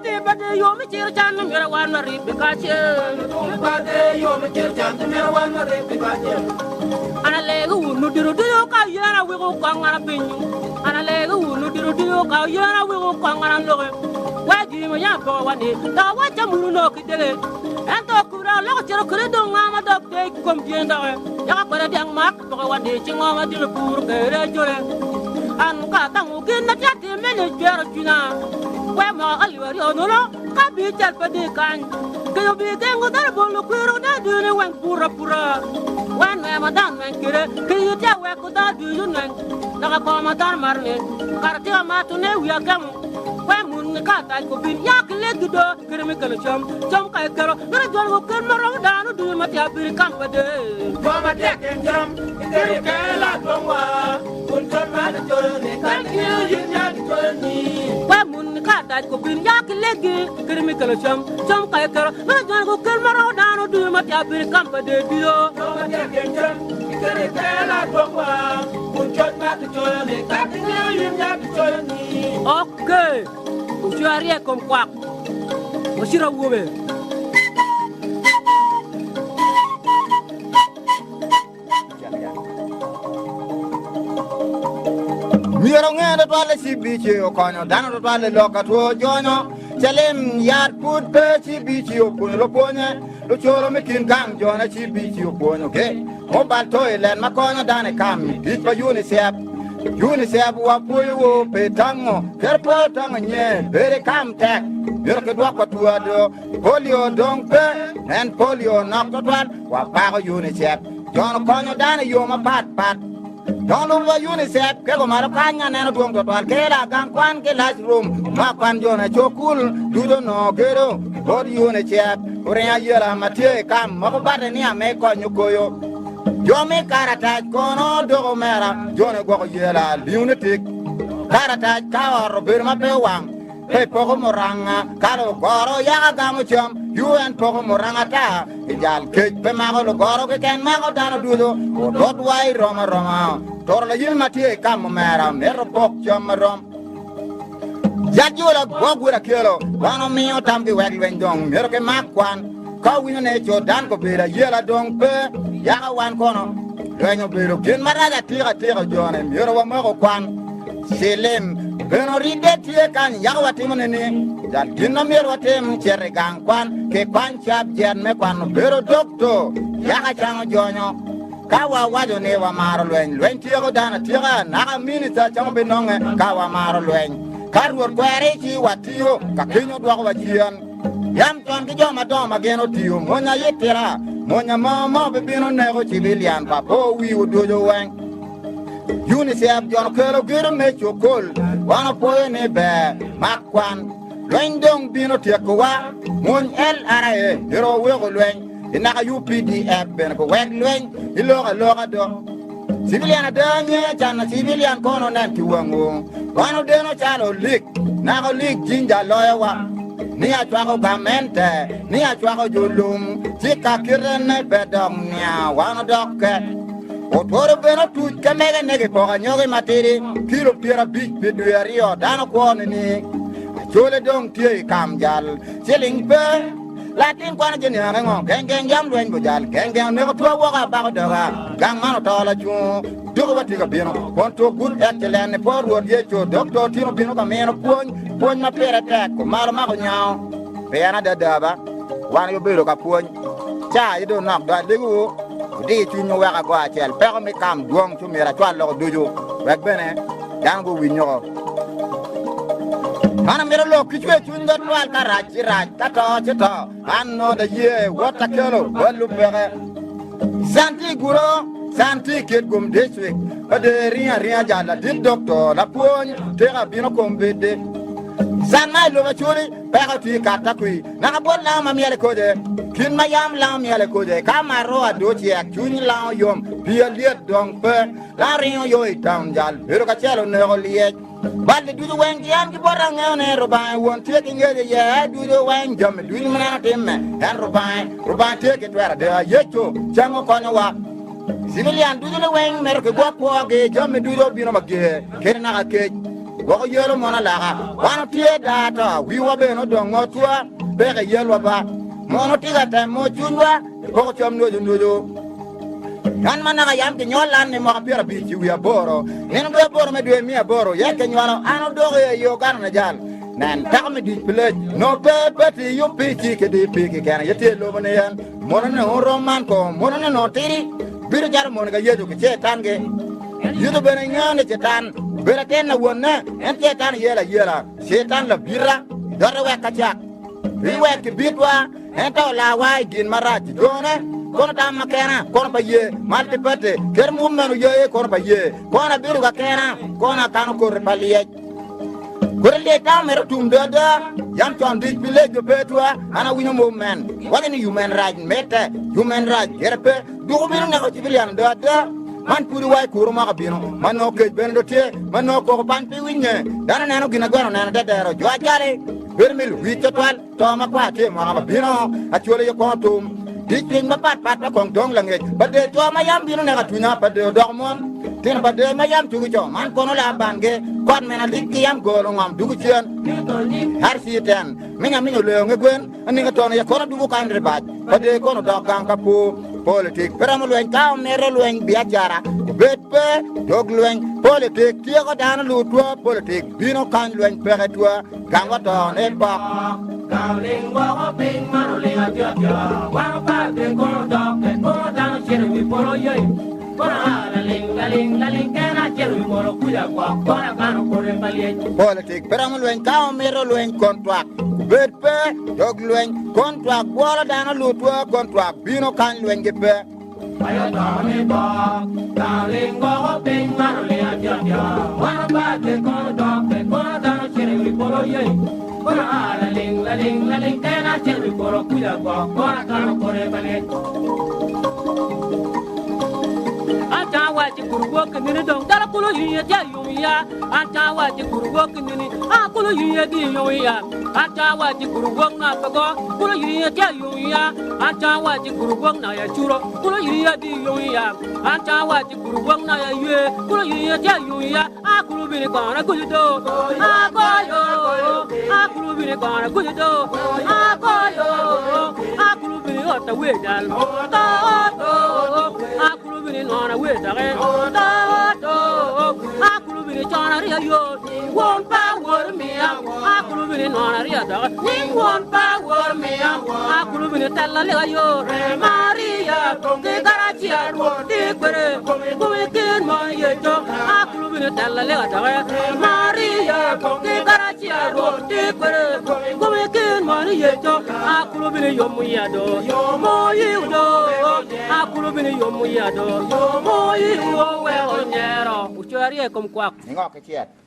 ti bade yo me ciro can myero wan waribbe kacel. An alego wun ludito ducu ka wuyen aweko kong an apinyu. An alego wun ludito ducu ka wuyen aweko kong an aloki. Wek jwi ma yam poko wa ni dok awacca munu nongo ki dege. Ento kuda aloko cito kwede dong nga ma dok tye i kom tyen doki. Yaka kwede dyang mak poko wa ni ci ngo ma diki puro kwede jole. An ka atamo gin ma tye atime ni cwero cwinya. Wek mwaka alip aryo nono ka bical pe di kany. Keyo bi gengo dano bolo kwiro ne dini weng pur apura. Wen nwe ma dano nweng kede keyo tye weko dano ducu nweng. Dok akor ma dano maro ni kara tika mato ne wiya gemo. We mun ni ka tac ko bin ya ki legi do kede me kelo cam. Cam ka ikelo mito jol go kel ma romo dano ducu ma tye abiri kam pa de. Jo ma tek en cam ikelo kela dongwa kun con ma gicoyo ni ka gingeyo yin ya gicoyo ni. We mun ni ka tac ko bin ya ki legi kede me kelo cam. Cam ka ikelo mito jol go kel ma romo dano ducu ma tye abiri kam pa de ducu. Jo ma tek en cam ikelo kela dongwa kun con ma gicoyo ni ka gingeyo yin ya gicoyo ni. Ok, ocwe arye kom kwak, wacit awobe. Myero onge tutwal ni CBC okonyo dano tutwal i lok ka two jonyo. Calim yat pud pe CBC opwonyo lupwonye, lucoro me kin gang jone CBC opwonyo gi. Mobile toilet ma konyo dano i kam i tic pa UNICEF. UNICEF wapwoyo wo pi tango ker pe otango nye bedo i kam tek myero kidwok wa two ado polio dong pe en polio nok twatwal wapako UNICEF jono konyo dano i yo mapat pat dong lubo pa UNICEF ke gumalo kany aneno dwong twatwal kela gang kwan ki lac rum ma kwan jone cokul ducu onongo gedo bot UNICEF oringo ayela ma tye i kam ma gubate ni ame konyo koyo Jo me karatac kono doko omera, jone gwoko yela liune tik. Karatac ka ot obedo ma pe owang, pe poko muranga, ka lugoro yaka gamo cam, UN poko muranga ata i jal kec pe mako lugoro keken mako dano ducu, odot wa i rom aroma. Toro layim ma tye i kam omera mito pok cam marom. Jat jula gwok wod akelo, wan omiyo tamgi wek lweny dong myero ki mak kwan. Ka owinyo ne Jordan kobedo ayela dong pe, yaka wan kono. Lweny obedo gin marac atika atika jone myero wamoko kwan. Cilim bene oridde tye kany yaka watimo nini? Jal gin ma myero watim cito i gang kwan ki kwany cabjet me kwano bedo dokto yaka cango jonyo. Ka wawaco ni wamaro lweny, lweny tyeko dano atyeka, naka minista camo binonge ka wamaro lweny. Ka Rwot kweri ci watiyo, ka keny odwokowa cen. Yam con ki jo madongo ma gin otiyo mony aye tira, mony mo mo bibino neko cibilian pa po wiwu ducu weng. UNICEF jon okelo gedo me cokol, wan opwoyo ni ber mak kwan. Lweny dong bino tyekowa, mony LRA myero waweko lweny. I naka UPDF bene guwek lweny i lok aloka do. Civilian ada nge can na civilian kono nen ki wangu. Wan odeno calo olik, naka olik jinja loyo wa. Ni acwako gamente, ni acwako jo lum, ci ka kite ne pe dok nia wan odok ke. Otworo bene otuc ka mege ne gipoko anyogi matidi kilo 50 pi dwe aryo dano kwo nining? Acholi dong tye i kam jal ciling pe. Latin kwan aye niange ngo? Geng geng yam lweny bujal, geng geng oneko two woko abako doga, gang man oto lacungo, doko watye ka bino, kun tuk good excellent ni por Rwot Yecu, Doktor Tino bino ka mino pwony, pwony ma pire tek, kumalo mako nyango, pien adada ba, wan aye obedo ka pwony, ca aye dong nok do alegowu, wudi cwinywu wek ago acel, peko me kam dwong ci myero acwal loko ducu, wek bene dano guwiny oko. An amito lok ki cwer cwiny twatwal ka rac ci rac, ka to ci to. An nongo aye wot akelo bot lupeke. Can tye i gudo, can tye i Kitgum District, ka dong iringo aringa jal ladit doktor lapwony tika bino kombeddi. Can ma i lobo Acholi peko tye i Katakwi, naka bot lango ma myel i kode. Kit ma yam lango myel i kode, ka mato ado cek, cwiny lango yom, pii alyet dong pe. Lango ringo yo i taun jal, bedo kacel oneko lyec. Balli ducu weng ki an ki bota angeyo ni Rubanga won tye ki ngec iye ducu weng jami ducu ma neno timme en Rubanga Rubanga tye ki twero adeka Yecu cango konyowa civilian ducu ni weng mito ki gwok kwogi jami ducu obino mager kede naka kec. Gwoko yelo mon alaka. Wan otye daa to, wiwa bene odongo otwa, peke yelwa ba. Mono tye ka temo cwinywa i poko cam nwoco nwoco. An ma naka yam kinywal an ni mwaka 50 i wiye aboro, nino dwe aboro me dwe miya aboro, yek kinywalo an odoko i Uganda na jal. Nen, teko me dic pi lec, no pe peti yub pi ci ki di pi kikene ye tye lobo ni en. Mono ne orom man ko, mono ne no tidi, bino calo mono ka Yecu ki cetan gi. Yecu bene ngeyo ni cetan obedo atin na wonne, en cetan yela yela, cetan labita, dote wek kacak. Iwek kibitwa, ento olarwa i gin marac. Jone kono tam ma kena, kono pa ye, mal ti pete, ker mum meno ye kono pa ye, kono abedo ka kena, kono akano koti pa lyec. Koti lyec tamo mito tum do ada, yam con dic pi lec jo pe twa, an awinyo mum men, waco ni yumen rac mite, yumen rac gire pe, duku bino neko civilian do ada. Man pudi wa i kuru mwaka bino, ma nongo kec bene do tye, ma nongo koko pany pe winye, dano neno gin agweno neno dedero, jo ajali. Bedo me luwic twatwal, to makwar tye i mwaka ma bino, acwalo iye kwongo tum. Tic piny mapatpat ma kong dong langec pa del co ma yam bino neko atunya pa del odoko mon. Tino pa del ma yam tugo co man kono laa bangi, kot mena lik ki yam golo ngom dugo cen. RC10, Minya minya oleo nge gwen, aninga tono iye kono dugo kany ribac pa del kono odok gang ka pur. Politik pe romo lweny ka omito lweny biacara obed pe dog lweny. Politik tyeko dano lutwa, politik bino kany lweny peke twa. Gang wa to ne pok. Gang oling woko piny man oling atyotyo. Wan opar pe kono dok pe kono dano cito i wi polo yei. Kono aa laling laling laling kena acito i wi polo kuca gwok kono akano kode pa lyec. Politik pe romo lweny ka omito lweny kon twak obed pe dog lweny kon twak bwolo dano lutwa kon twak bino kany lweny gi pe. Ayo to ni bok, gang oling woko piny man oling atyotyo. Wan opar pe kono dok pe kono dano cito i wi polo yei. Kono aa laling laling laling kena acito i wi polo kuca gwok kono akano kode pa lyec. Ata waci kuru wok nini dong dala kulu yiye tye ayom ya. Ata waci kuru wok nini a kulu yiye di yom ya. Ata waci kuru wok na pago kulu yiye tye ayom ya. Ata waci kuru wok na ya curo kulu yiye di yom ya. Ata waci kuru wok na ya ywe kulu yiye tye ayom ya. A kulu bini kono guju do a goyo a kulu bini kono guju do a goyo a kulu bini ota we dal to to a kulu bini nona we dake to to a kulu bini cona riya yo won pa wor miya a kulu bini nona riya dake ni won pa wor miya a kulu bini tella lega yo Maria ki garacia di kwede kumi kin mo yeco a kulu bini tella lega dake Maria ki garacia di kwede kumi kin mo yeco a kulu bini yomo ya do mo yiu do a kulu bini yomo ya do mo yiu we onyero ucweri e kom kwak Ningo ki cet.